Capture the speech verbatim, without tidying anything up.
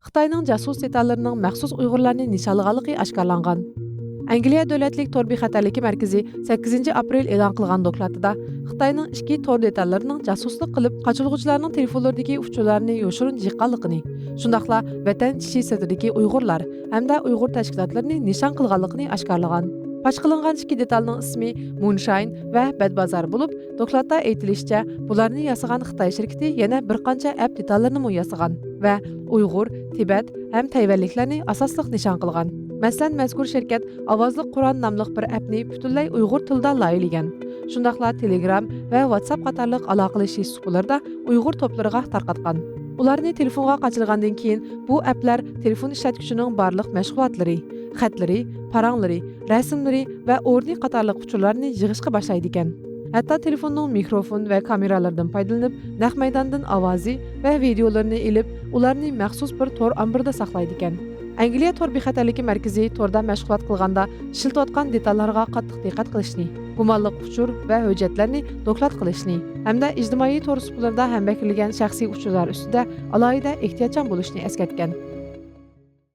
خىتاينىڭ جاسۇس دېتاللىرىنىڭ مەخسۇس ئۇيغۇرلارنى نىشانلىغانلىقى ئاشكارىلانغان. ئەنگلىيە دۆلەتلىك تور بىخەتەرلىكى مەركىزى سەككىزىنچى ئاپرېل ئېلان قىلغان دوكلاتىدا خىتاينىڭ ئىچكى تور دېتاللىرىنىڭ جاسۇسلۇق قىلىپ، قاچۇرغۇچىلارنىڭ تېلېفونلىرىدىكى ئۇچۇرلارنى يوشۇرۇن يىغقانلىقىنى، شۇنداقلا ۋەتەن ئىچى سىرتىدىكى ئۇيغۇرلار ھەمدە ئۇيغۇر تەشكىلاتلىرىنى نىشان قىلغانلىقىنى ئاشكارىلىغان. پاش قىلىنغان ئىككى دېتالنىڭ ئىسمى مۇنشاين ۋە بەدبازار بولۇپ، دوكلاتتا ئېيتىلىشىچە، بۇلارنى ياسىغان خىتاي شىركىتى يەنە بىر قانچە ئەپ دېتاللىرىنىمۇ ياسىغان ۋە ئۇيغۇر، تىبەت ھەم تەيۋەنلىكلەرنى ئاساسلىق نىشان قىلغان. مەسىلەن، مەزكۇر شىركەت ئاۋازلىق قۇرئان ناملىق بىر ئەپنى پۈتۈنلەي ئۇيغۇر تىلىدا لايىھىلىگەن. شۇنداقلا تېلېگرام ۋە ۋاتساپ قاتارلىق ئالاقىلىشىش سۇپىلىرىدا ئۇيغۇر توپلىرىغا تارقاتقان. ئۇلارنى تېلېفونغا قاچىلىغاندىن كېيىن، بۇ ئەپلەر تېلېفون ئىشلەتكۈچىنىڭ بارلىق مەشغۇلاتلىرى، خەتلىرى، پاراڭلىرى، رەسىملىرى ۋە ئورنى قاتارلىق ئۇچۇرلارنى يىغىشقا باشلايدىكەن. ھەتتا تېلېفوننىڭ مىكروفون ۋە كامېرالىرىدىن پايدىلىنىپ، نەق مەيداندىن ئاۋازى ۋە ۋىدېئولىرىنى ئېلىپ، ئۇلارنى مەخسۇس بىر تور ئامبىرىدا ساقلايدىكەن. ئەنگلىيە تور بىخەتەرلىكى مەركىزى توردا مەشغۇلات قىلغاندا ئىشلىتىۋاتقان دېتاللارغا قاتتىق دىققەت قىلىشنى، گۇمانلىق ئۇچۇر ۋە ھۆججەتلەرنى دوكلات قىلىشنى ھەمدە ئىجتىمائىي تور سۇپىلىرىدا ھەمبەھىرلىگەن شەخسىي ئۇچۇرلار ئۈستىدە ئالاھىدە ئېھتىياتچان بولۇشنى ئەسكەرتكەن.